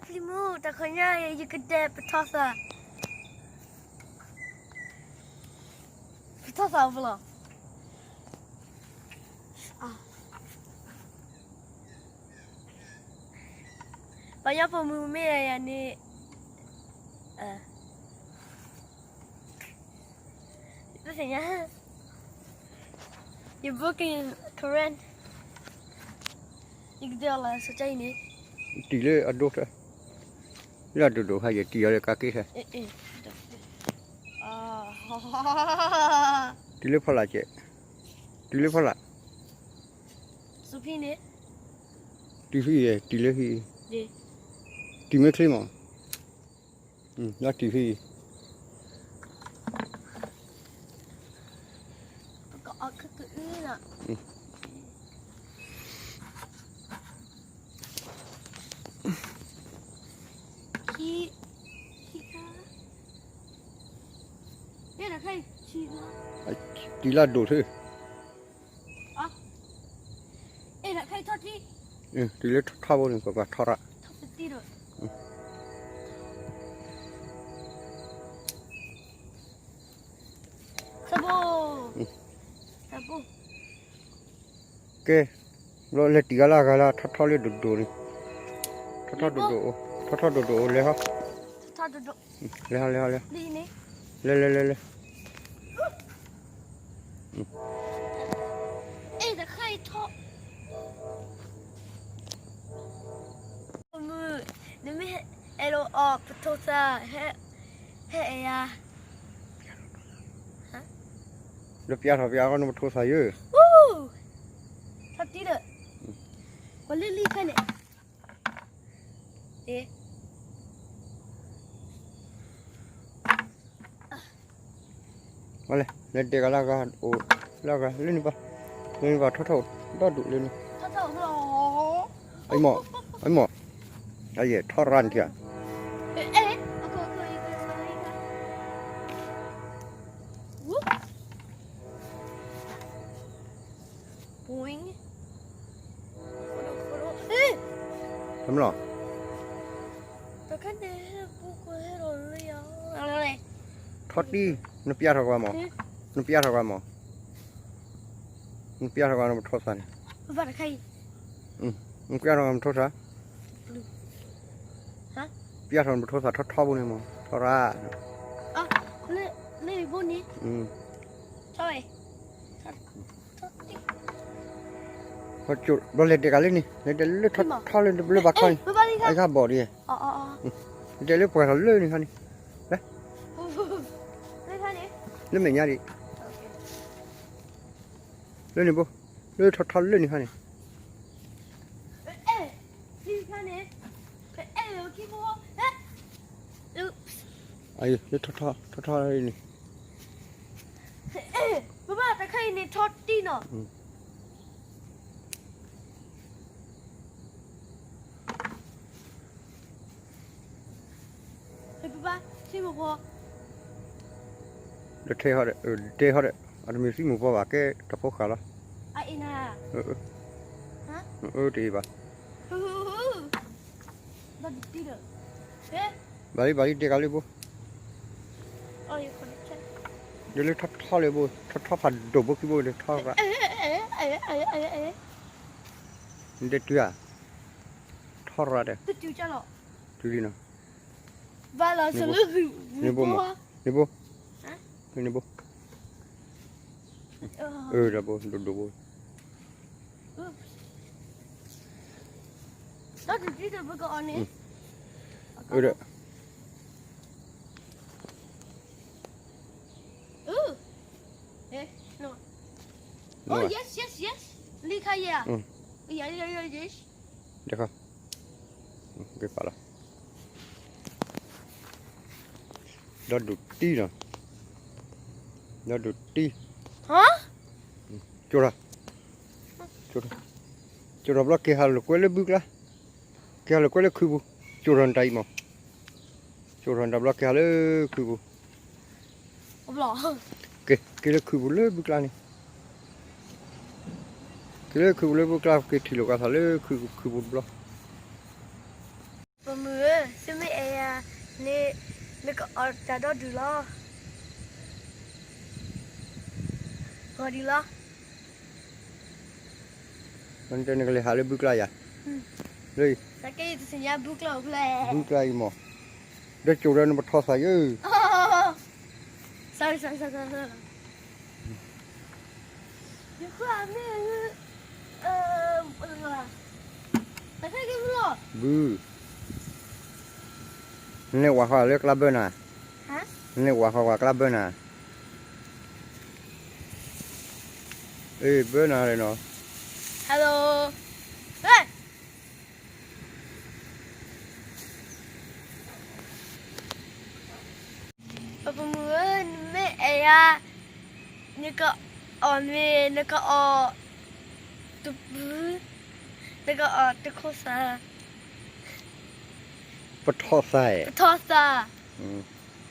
ဖျံမူ တၢ်ခီညါ ယကဒဲးပထီၣ်သး, ပထီၣ်သးပလီၤ. ပှၤညီပိာ်မုၣ်မ့ၢ်ယၤန့ၣ်, သ့ၣ်ညါ, ယဘိက့ၤ Karen, ယကဒဲးအီၤလၢစီၤကၢ်အံၤန့ၣ်, တံၤလၢအဒိၣ်ထဲ, လၢအဒိၣ်ဒိၣ်ခါ ယတံၤအီၤလၢကးက့ၢ်ထဲ, တံၤလၢဖီလာ်ကဲ, တံၤလၢဖီလာ်, တံၤဖံ, တံၤလၢဖံ, တံၤမ့ၢ်ချ့မး, လၢတံၤဖံ တံၤလၢဒိၣ်ထၢ, တံၤလၢထီၣ်ထီၣ်ဘိန့ၣ် ပှၤထီၣ်ရၣ် ကဲ, ဘျီလဲၤတံၤဂၤလၢအဂၤလၢ ထီၣ်ထီၣ်လၢဒိၣ်ဒိၣ်န့ၣ်, ထီၣ်ထီၣ်ဒိၣ်ဒိၣ်အိၣ်, ထီၣ်ထီၣ်ဒိၣ်ဒိၣ်အိၣ် လဲၤဟီ, လဲၤဟီ, လဲၤဟီ, လဲၤလဲၤလဲၤလဲၤ, နမ့ၢ်အဲၣ်ဒိးအီၣ်ပထိးသး, ဟဲအဲၣ်ယၤ, ဒီးပျးထီၣ်ပျးအီၣ်နပထိးသးယၢ, ထီၣ်တံၢ်ဒီး, ကွၢ်လၢလံခဲန့ၣ်, လဲၤဒဲးဂၤလၢအဂၤအိၣ်, လၢအဂၤလၢန့ၣ်ဘၣ်, လၢန့ၣ်ဘၣ်ထီၣ်ထီၣ်ဒီဒူၣ်လၢန့ၣ်, အမ့ၢ်, အမ့ၢ်, အယဲၢ်ထီၣ်ရၣ်နထံၣ်ဧါ, တမ့ၢ်လီၤ, ထီၣ်တံၢ်, နပျးထီၣ်ကွၢ်မး, နပျးထီၣ်ကွၢ်မး, နပျးထီၣ်ကွၢ်နပထိးသးန့ၣ်, နပျးထီၣ်ကွၢ်နပထိးသး, ပျးထီၣ်နပထိးသးထီၣ်ထီၣ်ဘိန့ၣ်မး ထီၣ်ရၣ်, ဘျီလဲၤဒဲးကးလၢန့ၣ်, လဲၤဒဲးလၢထီၣ်ထီၣ်လၢနဘျၢဘၣ်ခီန့ၣ်, အဂၤဘီၣ်ဒ်, လဲၤဒဲးလၢပှဲၤထီၣ်လၢန့ၣ်ခါန့ၣ်, လၢမဲာ်ညါဒံး, လၢန့ၣ်ဘိ, လၢထီၣ်ထီၣ်လၢန့ၣ်ခါန့ၣ်, လၢထီၣ်ထီၣ်, ထီၣ်ထီၣ်န့ၣ်, ပဘၣ်တခါအံၤန့ၣ်ထီၣ်တံၢ်နီၤ, ပဘၣ်, ဒီးထဲဟီဒီး, ဒဲဟီဒီး, အတမ့ၢ်သံမိၢ်ပှၢ်ဘၣ် ကဲတၢ်ဖိဃာ်လီၤ, အအ့ၣ်နၤ, အအ့ၣ်ဘၣ်, ဘၣ်လံ ဘၣ်လံ ဒဲကးလၢဘိ, ဒ်လၢထီၣ်ထီၣ်လၢဘိ, ထီၣ်ထီၣ်ဖးဒိၣ်ဘိခံဘိလၢထီၣ်ရၣ်, နဒဲတုၤဧါ, ထီၣ်ရၣ်ဒီး, တုၤလံနီၤ, န့ၣ်ဘိမး, န့ၣ်ဘိ, န့ၣ်ဘိ, အၢ ဒီးဘိ ဒိၣ်ဒိၣ်ဘိ, အၢ ဒီး လံခါယဲၢ်, တခါ, ဒီးဒိၣ်တံၢ်နီၤ, ဒီးဒိၣ်တံၢ်, ကၠိထီၣ်, ကၠိထီၣ်ဘျီက့ၤဟးလိာ်ကွဲလၢဘုကျါ, က့ၤဟးလိာ်ကွဲလၢခုပူၤ, ကၠိထီၣ်နတၢ်အံၤမး, ကၠိထီၣ်နတၢ်ဘျီက့ၤဟးလၢခုပူၤ က့ၤလၢခုပူၤလၢဘုကျါန့ၣ်, က့ၤလၢခုပူၤလၢဘုကျါ က့ၤထံၣ်လိာ်ကသးလၢခုပူၤတဘျီ, ပမုၢ်ဧၢ ကအီၣ်တၢ်ဒီဒူၣ်လီၤ. ဂီၤဒ်လီၤ. နကလဲၤဟးလၢဘုကျါယၤ, လၢ ဘုကျါအံၤမး, ဒီးကၠိဒီးနပထီၣ်သးယၢ် sorry sorry sorry sorry. ယခွါမ့ၢ် ဘု, နလဲၤဝၤဃီလၢကျါဘၢနၤ, နလဲၤဝၤဃီဝဲကျါဘၢနၤ, အ့ၣ် ဘၢနၤလဲၣ်နီၤ, hello. ပပမုၣ်ဧၢ, နမ့ၢ်အဲၣ်ယၤ, နကအီၣ်မ့ၤ, နကအီၣ်တဘု, နကအီၣ်တခိၣ်သၣ်, ပထီၣ်သၣ်, ပထီၣ်သၣ်,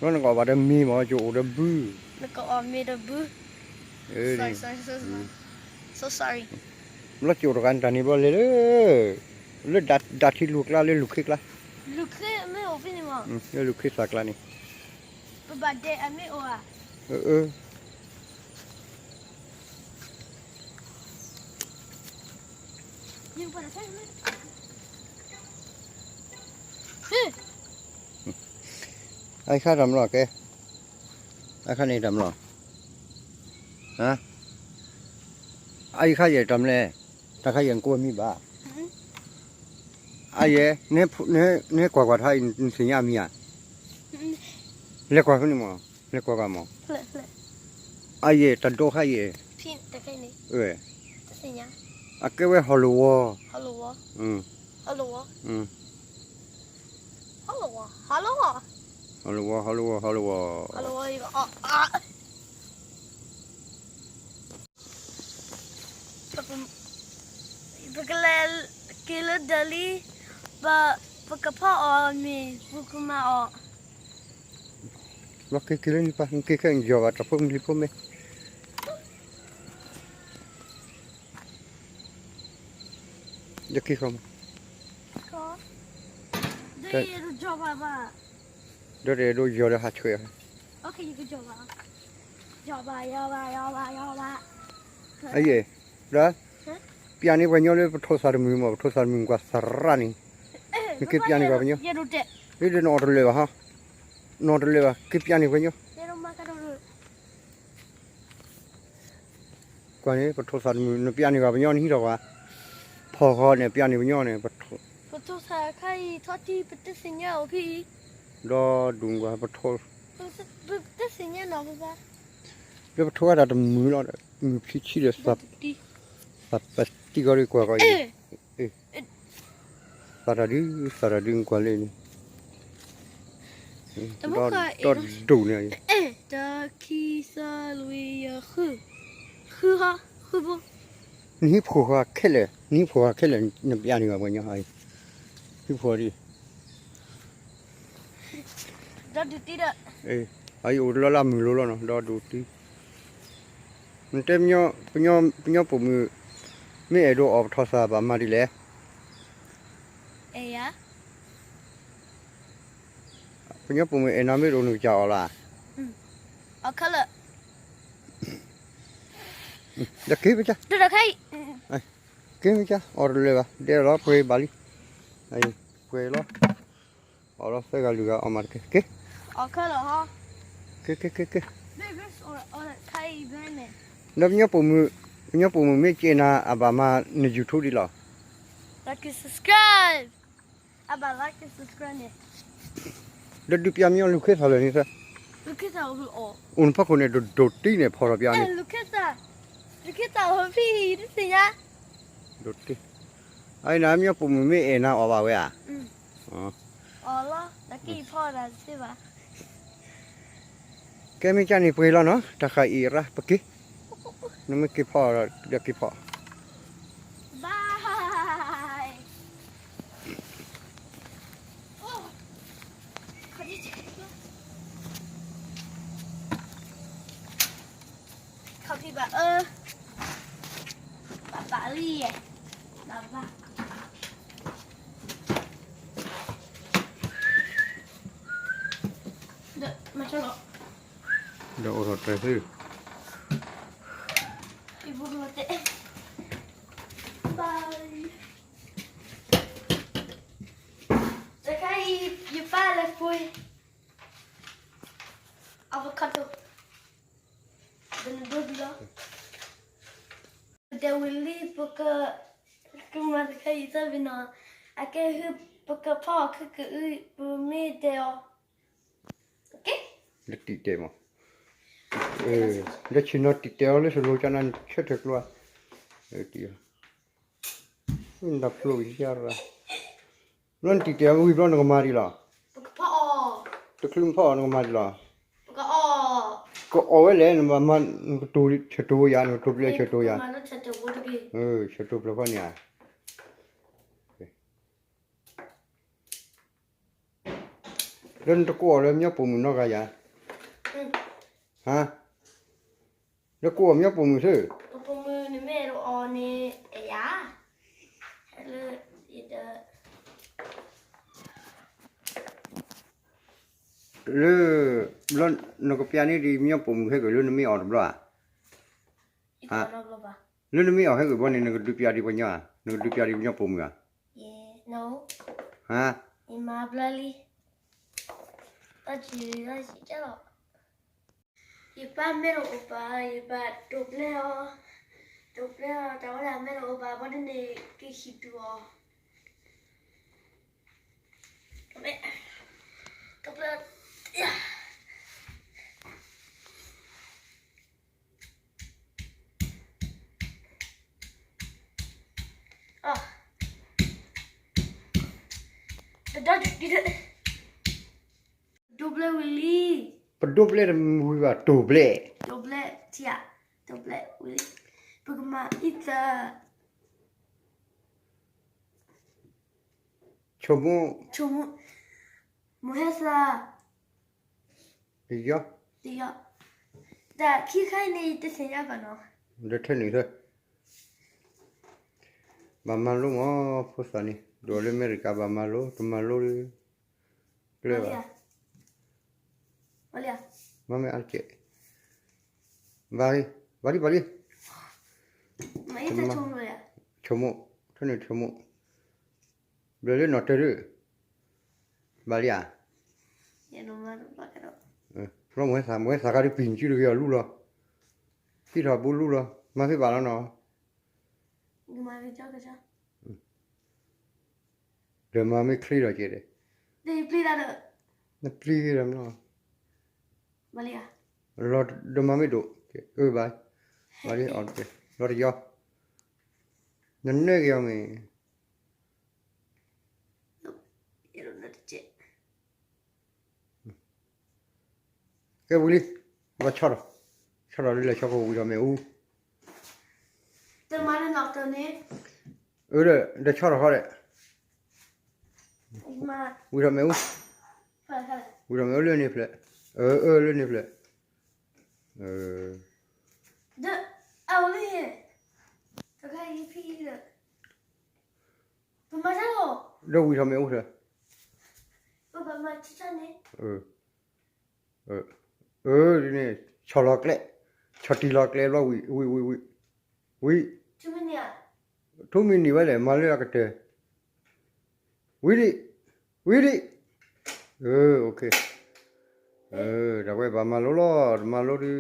ဘျီနကအီၣ်ဘၣ်ဒီးမ့ၤမး, ကၠိအိၣ်ဒီးဘု, နကအီၣ်မ့ၤဒီးဘု, sorry sorry sorry. ဘျီကၠိတဂၤန့ၣ်တၢ်န့ၣ်ဘျီလဲၤလၢ လၢဒၣ်ထံလူၤကျါ လၢလူၤခ့ကျါ, လူၤခ့မ့ၢ်အိၣ်ဖဲန့ၣ်မး, လၢလူၤခ့သၣ်ကျါန့ၣ်, ပဘၣ်ဒဲးအမ့ၢ်အိၣ်ဧါ, အၢ, အအံၤခါတၢ်မလီၤကဲ, အခါန့ၣ်တၢ်မလီၤ, အအံၤခါယဲၢ်တၢ်မလဲၣ်, တၢ်ခါယဲၢ်နကိးမံၤဘၣ်, အယဲၢ်, နဟဲကွၢ်ကွၢ်တခါအံၤ နသ့ၣ်ညါအမံၤဧါ, လဲၤကွၢ်ဖဲန့ၣ်မး, လဲၤကွၢ်ကွၢ်မး, အယဲၢ်တၢ်ဒိခါယဲၢ်, အကဲဝဲဟီၣ်လဝီ, ဟီၣ်လဝီ, ဟီၣ်လဝီ, ဟီၣ်လဝီ, ဟီၣ်လဝီ. ပကလဲၤက့ၤလၢဒၢးလံ, ပကဖီအီၣ်မ့ၤ ပကမၤအီၣ်, ဘၣ်က့ၤက့ၤလၢနပၢ် နက့ၤခဲအံၤ ယီၤဘၣ်တၢ်ဖိမုၢ်လံၤဖိမ့ၢ်, ယက့ၤဃီမး, ဒီးတအဲၣ်ဒိးယီၤဒီးဟးဆှဲးအီၤ, အယဲၢ်, ဒီး ပျးန့ၢ်ပှၤညီလၢပထိးသးတမုာ်မး, ပထိးသးတမုာ်ကွၢ်သရၣ်န့ၣ်, နက့ၤပျးန့ၢ်ပှၤပညီ, ဒ်နအီၣ်တလၢာ်ဘၣ်ဟီ, နအီၣ်တလၢာ်ဘၣ် က့ၤပျးန့ၢ်ပှၤညီ, ကွၢ်န့ၣ် ပထိးသးတမုာ် နပျးန့ၢ်ပှၤပညီ နဟံးထီၣ်ပှၤ, ဖီၣ်ဃီန့ၣ် ပျးန့ၢ်ပညီန့ၣ်, ပထိးသးခါအံၤ ထီၣ်တံၢ် ပတသ့ၣ်ညါအီၤဖဲအံၤ, ဒီးဒိၣ်နကွၢ်ပထိး, ပတသ့ၣ်ညါနီၤ, လၢပထိးဝဲဒၣ်တမုာ်လီၤ, မုာ်ဖံဆံဒီး သးပတံၢ်ဃီဒီးကွၢ်ဃီအံၤ, သးတၢ်ဒုး သးတၢ်ဒုး နကွၢ်လၢန့ၣ်, ဒီးဒိၣ်န့ၣ်, တၢ ခံ သၢ လွံၢ် ယဲၢ် ဃု, ဃုဟီ, ဃုဖိ, နဟံးဖှိၣ်ဃာ်ခဲလၢာ် နဟံးဖှိၣ်ဃာ်ခဲလၢာ် နပျးန့ၢ်ဘၣ်ပှၤညီ, ဟံးဖှိၣ်ဃာ်ဒ် ဒီးဒုးတံၢ်ဒီး, အံၤအိၣ်တလီၢ်လၢမုာ်လိၤလီၤနီၤ ဒီးဒုးတံၢ်, နတဲ ပညီပိာ်မုၣ် မ့ၢ်အဲၣ်ဒိးအီၣ်ပထိးသးဘၣ်မၤဒ်လဲၣ်, အဲၣ်ယၤ, ပညီပိာ်မုၣ်အဲၣ်နၤမ့ၢ်ဒိးနကစၢ်အီၣ်လၢ်, အီၣ်ခဲလၢာ်, ဒီးက့ၤပကါ, က့ၤပကါ အီၣ်တလၢာ်ဘၣ် ဒဲလီၤပှဲၤဘၣ်လံ, ပှဲၤလီၤ, အီၣ်လီၤသၢဂၤလွံၢ်ဂၤအီၣ်မးတက့ၢ်, က့ၤ, က့ၤ, က့ၤ, က့ၤ, ဒီးပညီပိာ်မုၣ် ပညီပိာ်မုၣ်မ့ၢ်ကဲနၤအဘၣ်မၤန YouTube ဒ်လီၤ, like subscribe, အဘၣ် like subscribe န့ၣ်, ဒီးဒုးပျးမညီလူၤခ့သၣ်လၢာ်န့ၣ်သၢ, အိၣ်နဖီခိၣ်န့ၣ် ဒိၣ်ဒိၣ်တံၢ်န့ၣ် ဖီၣ်ထီၣ်ပျးန့ၣ်, လူၤခ့သၣ်အိၣ်ဖဲအံၤတသ့ၣ်ညါ, ဒိၣ်တံၢ်, အအံၤနၤ ပညီပိာ်မုၣ်မ့ၢ်အဲၣ်နၤအီၣ်ဘၣ်ဝဲဧါ, အီၣ်လီၤ တၢ်က့ၤဖီၣ်တၢ်တသ့ဘၣ်, ကဲမ့ၢ်ကန့ၣ်ပှဲၤလီၤနီၤ တၢ်ဃာ်အံၤရၣ်ပက့ၤ, နမ့ၢ်က့ၤဖီၣ်ဒီးက့ၤဖီၣ်, bye. ခီဖံဘၣ်အၢ, ဘၣ်ဘၣ်လံယဲ, ဘၣ်ဘၣ်, ဒီးအိၣ်ထီၣ်တြဲၤသု, ဘၣ်, တခါအံၤ ယပၢ်လဲၤဃု avocado ဒီးနဒိဘံလီၤ. ဒဲးဝံၤလံ ပက, ကမၤတခါအံၤသၢဘ့ၣ်နီၤ, အကဲဟု ပကဖီအီၤခဲကအု ပမ့ၢ်ဒဲးအီၤ, လၢတံာ်တဲာ်မး, လၢဆ့ၣ်နီၤတံာ်တဲာ်အီၤလၢစလိၤကနၣ်ဆၢထၢၣ်ကျိဧါ, တံာ်အီၤ, နဖျိယၤရၤ, ဘျီနတံာ်တဲာ်အီၤဝံၤဘျီနကမၤဒံးလီၤ, တချုးနဖီအီၤနကမၤဒံးလီၤ, ကအီၣ်ဝဲလဲၣ်, နကတိၤဆၢတိၤယၤ, နကတိၤပျဲဆၢတိၤယၤ, ဆၢတိၤဖျၢၣ်ဖီန့ၣ်ဧါ လၢနတကိးအီၤလၢမညီပိာ်မုၣ်နီတဂၤယၤ, ဟါ, လၢကိးအီၤမညီပိာ်မုၣ်သ့, လၢ, ဘျီနကပျဲန့ၢ်ဒံးမညီပိာ်မုၣ်ဟဲက့ၤလၢနမ့ၢ်အီၤတဘျီဧါ, လၢနမ့ၢ်အီၤဟဲက့ၤဘျီန့ၣ် နကဒုးပျဲဒံးပှၤညီဧါ, နကဒုးပျဲဒံးပညီပိာ်မုၣ်ဧါ, ဟါ, ယပၢ်မ့ၢ်တအိၣ်ဘၣ် ယဘၣ်တိာ်ပျဲအီၤ, တိာ်ပျဲအီၤ တၢ်ဝဲဒၣ်မ့ၢ်တအိၣ်ဘၣ် ဘၣ်ဒ်န့ၣ် ကဟံးတုၤအီၤ, တိာ်ပျဲ, တိာ်ပျဲ, တဒီ, တိာ်ပျဲဝံၤလံ, ပတိာ်ပျဲတမံၤဝံၤဘၣ် တိာ်ပျဲ, တိာ်ပျဲ, တိာ်ပျဲဝံၤလံ, ပကမၤအံသၢ, ဆိမိၣ်, ဆိမိၣ်, မိၢ်ဟဲသၢ, တယီ, တယီ, တၢ်ခံခါအံၤန့ၣ် ယတသ့ၣ်ညါဘၣ်နီၤ, ဒီးထဲန့ၣ်သၢ ဘၣ်မၤလိမး ဖိသၣ်န့ၣ် ဒိၣ်လၢအမဲရကၤ ဘၣ်မၤလိ တမၤလိဒီး ကျဲဘၣ်, မၤမ့ၢ်အါတက့ၢ်, ဘၣ်လံ ဘၣ်လံ ဘၣ်လံ, ဆိမိၣ်, ဆိမိၣ်, ထဲန့ၣ်ဆိမိၣ်, ဘျၢလၢနီၣ်တၢ်ဒုး, ဘၣ်လံဧါ, ဘျီမ့ၢ်ဝဲသး မ့ၢ်ဝဲသးခါဒုး ပံၤနစုတဂ့ၤအီၤလူလီၤ, ဟံးထီၣ်ဘိလူလီၤ မၤဖဲဘၣ်လီၤနီၤ, ဒီးမၤမ့ၢ်ချ့ဒီးကဲဒီး, နပျံၤဒီးမနီၤ, ဒီးမၤမ့ၢ်ဒိၣ်, အၢဘၣ်, ဘၣ်လံအီၤတက့ၢ်, လီၤတယီ, နနဲၣ်က့ၤအီၤမ့ၢ် ကဲဝံၤလံ, ဘၣ်ဆီၣ်ဒီး, ဆီၣ်ဒီးလၢလဲၤဆီၣ်ခိၣ်ဝံၤဒီးမ့ၣ်အူ, အၢ ဒီးဆီၣ်ဒီးဃီဒီး, ဝံၤဒီးမ့ၣ်အူ, ဝံၤဒီးမ့ၣ်အူလၢန့ၣ်ဖျဲၣ်, အၢ အၢ လၢန့ၣ်ဖျဲၣ်, ဒီးဝံၤထီၣ်မ့ၣ်အူ, အၢ ဒ်န့ၣ်, ဆီၣ်လီၤကျဲ, ဆီၣ်တံၢ်လီၤကျဲဘျီဝံၤ, ဝံၤ, ဝံၤ, ဝံၤ, ဝံၤ, ထူမံၤနံၤဝဲလဲၣ် မၤလၢအကတၢၢ်, ဝံၤဒံး, ဝံၤဒံး, အၢ တၢ်ဝဲဘၣ်မၤလိလီၤ တမၤလိဒီး,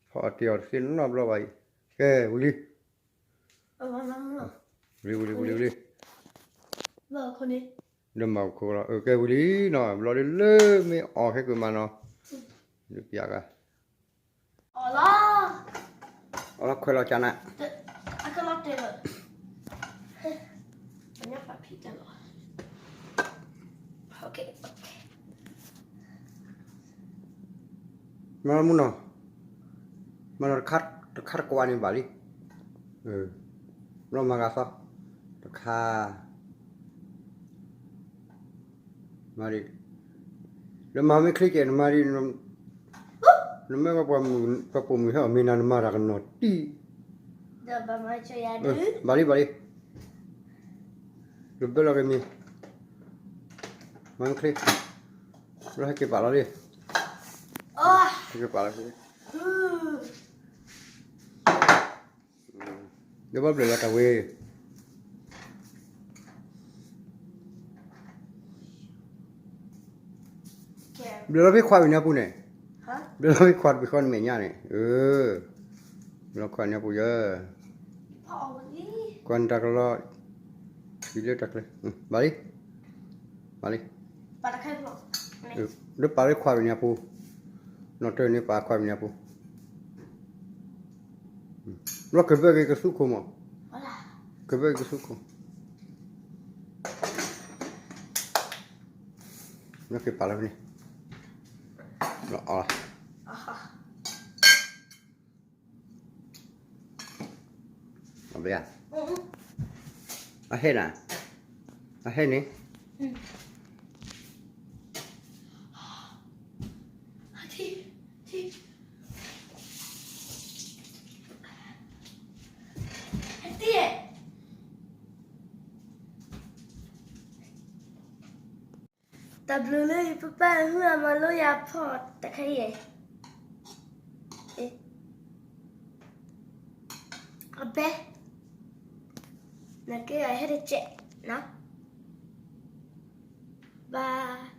ဖီအီၤတ့ၢ်အီၤတသ့နီတဘျီဘၣ်အံၤ, ကဲဝံၤလံ, ဝံၤလံ ဝံၤလံ ဝံၤလံ, ဒီးမၤခိၣ်လီၤ အၢ ကဲဝံၤလံနီၤ ဘျီဒ်လၢမ့ၢ်အီၣ်ခဲကမၤနီၤ, ဒုးပျးဂၤ အီၣ်လီၤခွဲးလီၤကနၣ်, မၤမုၢ်နီၤ, မၤနီၤတခါတကွၢ်န့ၣ်ဘၣ်လံ, ဘျီမၤဂၤသီ, တခါ မၤဒံး, လၢမၤမ့ၢ်ချ့ကဲ နမၤဒံး, နမ့ၢ်ဝဲပှၤပိာ်မုၣ်ဟဲအီၣ်မ့ၢ်နၤနမၤတၢ်ကနီၤတံၢ်, ဘၣ်လံ ဘၣ်လံ, လၢဘၢလီၤက့ၤမံၤ, မၤမ့ၢ်ချ့, လၢဟဲက့ၤပာ်လီၤလံ ကပာ်လီၤ, ဒီးဘၣ်ဘျုးလီၤတၢ်ဝဲ, ဘျုးလီၤဖဲခွါဝံၤန့ၣ်အပူၤန့ၣ်, ဘျုးလီၤဖဲခွါတဘ့ၣ်ဃီနမဲာ်ညါန့ၣ်, ဘျုးလီၤခွါန့ၣ်အပူၤယဲ, ကွၢ်နတၢ်ကလီ, လၢတၢ်ကျဲ, ဘၣ်လံ, ဘၣ်လံ, ဒီးပာ်လၢခွါဝံၤန့ၣ်အပူၤ, နီၢ်တၢ်န့ၣ်ပာ်ခွါဝံၤန့ၣ်အပူၤ, ဘျီကဘၢက့ၤကသူခိၣ်မး, ကဘၢက့ၤကသူခိၣ်, ဘျီက့ၤပာ်လီၤန့ၣ်, ဘျီအီၤ အဟဲနၤ, အဟဲန့ၣ်, တၢ်ဘျုးလၢယပၢ်ဟုၣ်အမၤလိယၤဖီၣ်တခါအံၤ, အဘဲ, နကဲအဟဲတကဲးနီၤ, ဘၣ်